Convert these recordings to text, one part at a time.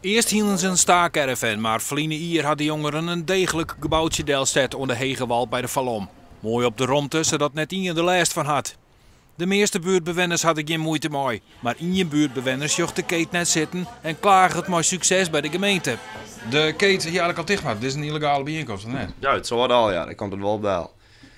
Earst hienen se in stacaravan, mar ferline jier ha de jongeren in deeglik geboutsje delset oan de Hegewal by de Falom. Moai op de romte, sadat net ien der lêst fan hat. De measte buertbewenners ha der gjin muoite mei, mar ien buertbewenner sjocht de keet net sitten en klaget mei sukses by de gemeente. De keet hie eigentlik al ticht moatten. Dit is in yllegale byienkomst, of net? Ja, it soart al, ja. Dêr komt it wol op del.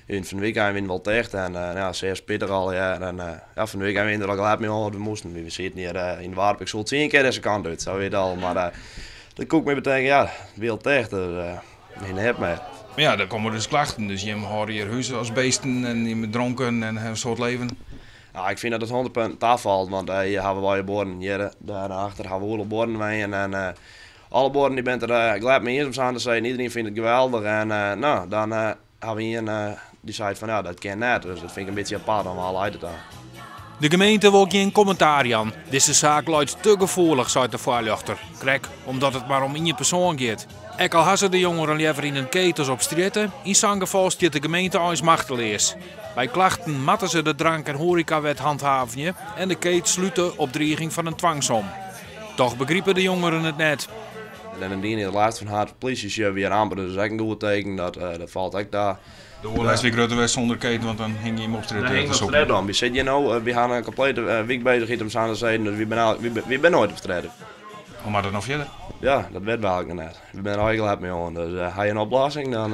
Fan de wykein wiene we wol ticht en ja, sear spitich allegear. En ja, fan de wykein wiene der al glêd mei oan wat we moasten. We sieten hjir yn it doarp, ik soe al tsien kear dizze kant út, sa wie it al. Mar dat koe ik my betinke, ja, it wie al ticht, dus wie neat mear. Mar ja, der komme dus klachten, dus jim hâlde hjir hús as beesten en jim binne dronken en hawwe in soad leven. Ja, ik fyn dat it 100 punten tafalt, want hjir hawwe wy buorren, hjir dêr achter hawwe we oeral buorren wenjen en alle buorren dy binne it der glêd mei iens om sa te sizzen. Iederien fynt it geweldich en no, dan hawwe we ien dy seit fan ja, dat kin net, dus dat fyn ik in bytsje apart, dan wa leit it dan? De gemeente wol gjin kommentaar jaan. Dizze saak leit te gefoelich, seit de foarljochter. Krekt omdat it mar om ien persoan giet. Ek al ha se de jongeren leaver yn in keet as op strjitte, yn sa'n gefal stiet de gemeente eins machteleas. By klachten moatte se de drank en hoarekawet hanthavenje en de keet slute op driging fan in twangsom. Toch begripe de jongeren it net. En dan dien it lêste fan har, plysje sjogge we hjir amper, dus dat is ek in goed teken, dat falt ek ta. De oerlêst wie grutter west sûnder keet, want dan hingje jim op strjitte te sûpen. Dan, wy sitte hjir no, wy hawwe in komplete wyk beuzichheid om sa te sizzen, dus wy binne noait op strjitte. Hoe moat it no fierder? Ja, dat wit we eigentlik noch net. We binne der eigentlik let mei oan, dus ha je in oplossing dan.